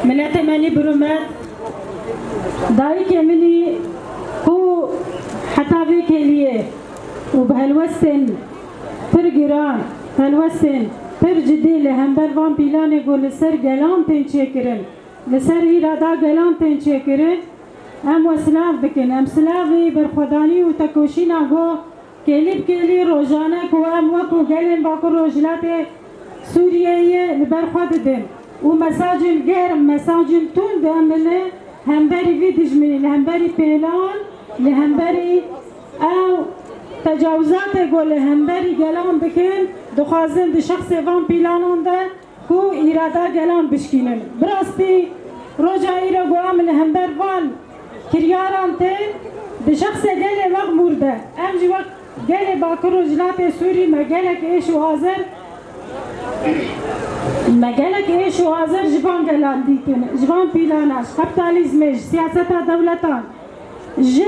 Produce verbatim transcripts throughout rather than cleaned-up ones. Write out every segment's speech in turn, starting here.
Miletê me nî birûmet, dayikê min î ku heta vê kêliyê û bi helwestên pir giran, helwestên pir cidî li hember van pîlanê ku li ser gelan tên çêkirin, li ser îrada gelan tên çêkirin, em we silav dikin. Em silavê berxwedanî û tekoşîna ku kêlî bi kêlî rojane ku em wekû gelên Bakur Rojhilatê Sûriyeyê li ber xwe didin û mesajên germ, mesajên tund em li hemberî vî dijminî, li hemberî pêlan, li hemberî ew tecawizatê ku li hemberî gelan dikin, dixwazin di şexsê van pîlanan de ku îrada gelan bişkînin. Bi rastî roja îro ku em li hember van kiryaran tên, di şexsê gelê Mexmûr de, em jî wek gelê Bakur Rojhilatê Sûrî me gelek êş û azer, me gelek êş û azer ji van gelan dîtin, ji van pîlana, ji kapîtalîzmê, ji siyaseta dewletan, ji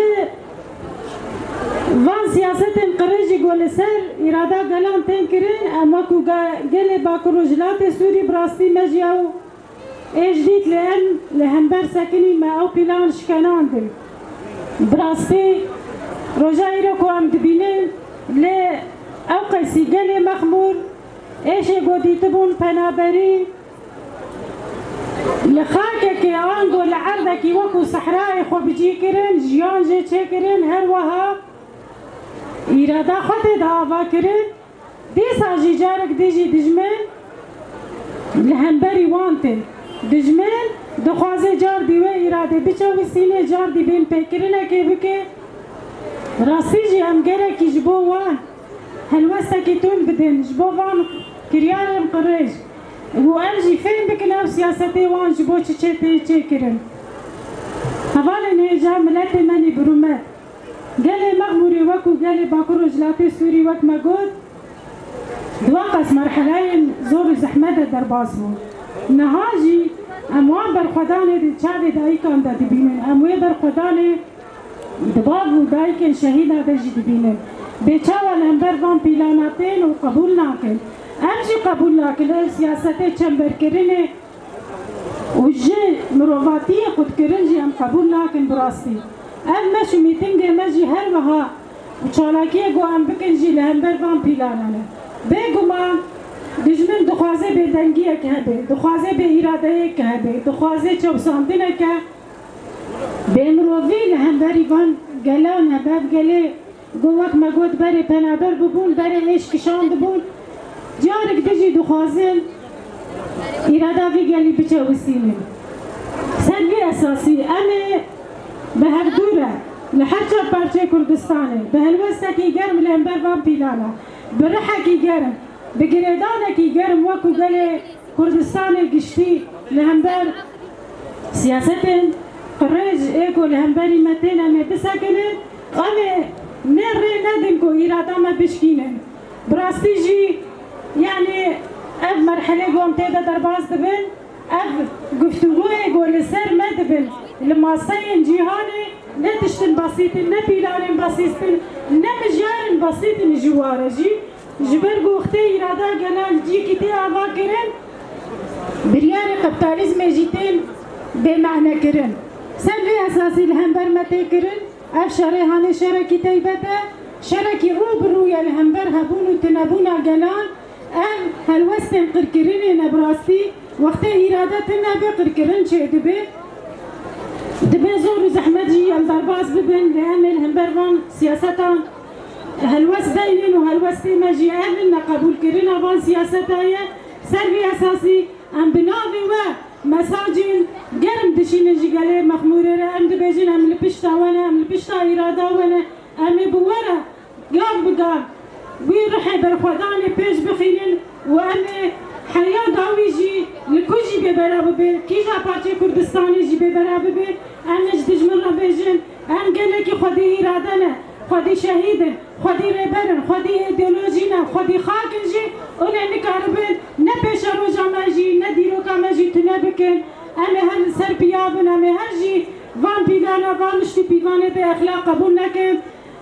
van siyasetên qirêj jî ku li ser îrada gelan tên kirin, em wekû ge-, gelê Bakur Rojhilatê Sûrî bi rastî me jî ew êş dît, lê em li hember sekinî me ew pîlan şikenandin. Bi rastî roja îro ku em dibînin, lê ew qeysî gelê Mexmûr êşê ku dîtibûn penaberî, li xakekê ango li erdekî wekû sehrayê xwe bi cî kirin, jiyan jê çêkirin, her wiha îrada xwe tê de ava kirin. Dîsa jî carek dî jî dijmin li hemberî wan tê. Dijmin dixwaze car dî wê îradê biçewisîne, car dî bên pêkirinekê bike. Rastî jî em gerekî ji bo wan helwestekî tund bidin, ji bo van kiryarên qirêj û em jî fêm bikin ew siyasetê wan ji bo çi çê tê çêkirin. Hevalên hêja, miletê me nî bi rûmet. Gelê Mexmûrê wekû gelê Bakur Rojhilatê Sûrî, wek me got, di wa qas merheleyên zor û zehmet de derbas bû. Niha jî em wan berxwedanê di çavê dayikan de dibînin. Em wê berxwedanê di bav û dayikên şehîda de jî dibînin. Bê çawa li hember van pîlana tên û qebûl nakin? Em jî qebûl nakin. Ev siyasetê çemberkirinê û ji mirovatiyê qutkirin jî em qebûl nakin bi rastî. Ev meş û mîtingê me jî her wiha û çalakiyê ku em bikin jî li hember van pîlanan e. Bêguman dijmin dixwaze bêdengiyek hebe, dixwaze bêîradeyek hebe, dixwaze çewsandineke bêmirovî li hemberî van gelan hebe. Ev gelê Ku wek me got berê penaber bibûn, berê êş kişandibûn, carek din jî dixwazin îrada vî gelî biçewisînin. Ser vî esasî em ê bi hevdû re li her çar parçeyê Kurdistanê bi helwestekî germ li hember van pîlana, bi rihekî germ, bi girêdanekî germ wekû gelê Kurdistanê giştî li hember siyasetên qirêj ê ku li hemberî me tên em ê bisekinin, em ê nê rê nedin ku îrada me bişkînin. Bi rastî jî, yanî ev merhelê ku em tê de derbas dibin, ev guftûgoyê ku li ser me dibin li maseyên cîhanê ne tiştin besît in, ne pîlanên besît in, ne mijarên besît in ji wa re jî. Ji ber ku wextê îrada gela li cîkî tê ava kirin, biryarê kapitalizmê jî tên bêmane kirin. Ser vê esasî li hember me tê kirin, ev şerê hanê şerekî teybet e, şerekî rû bi rû ye li hember hebûn û tunebûna gelan. Ev helwestên qirkirinê ne bi rastî, wextê îrade tune be, qirkirin çêdibe. Dibe zor û zehmet jî em derbas bibin, lê em ê li hember van siyasetan helwest deynin û helwestê me jî ev in, neqebûlkirina van siyaseta ye. Ser vî esasî em bi navê we mesajên germ dişînin ji gelê Mexmûrê re. Em dibêjin, em li pişta we ne, em li pişta îrada we ne. Em ê bi we re gav bi gav wî rihê berxwedanê pêş bixînin û em ê heya dawî jî li ku jî bê bela bibe, kîja parçeyê Kurdistanê jî bê bela bibe, em ê ji dijmin re bêjin, em gelekî xwedî îrade ne, xwedî şehîd in, xwedî rêber in, xwedî îdeolojî ne, xwedî xak in jî, hûn ê nikaribin ne pêşeroja me jî, ne dîroka me jî tune bikin. Em ê her li ser piya bin, em ê her jî van pîlana, van nişt û pîvanê bêexlaq qebûl nekin.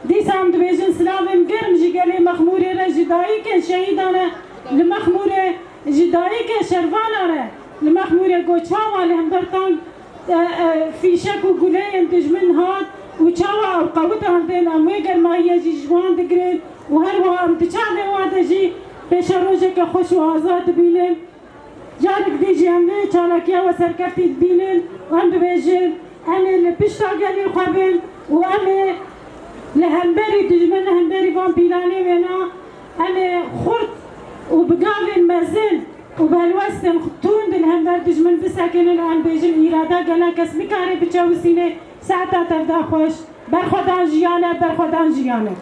Dîsa em dibêjin silavên germ ji gelê Mexmûrê re, ji dayikên şehîdan re li Mexmûrê, ji dayikê şervana re li Mexmûrê, ku çawa li hember tan, e, e, fîşek û guleyên dijmin hat û çawa ew qewitandin, em wê germahiye jî ji wan digirin û her wiha em di çavê wan de jî pêşerojeke xweş û azad dibînin. Carek dî jî em vê çalakiya we serkeftî dibînin û em dibêjin, em ê li pişta gelê xwe bin û em ê li hemberî dijmin, li hemberî van pîlanê wêna, em ê xurt û bi gavên mezin û bi helwestên tund li hember dijmin bisekinin û em bêjin, îrada gela kes nikare biçewisîne. Saeta te da xweş. Berxwedan jiyan e, berxwedan jiyan e.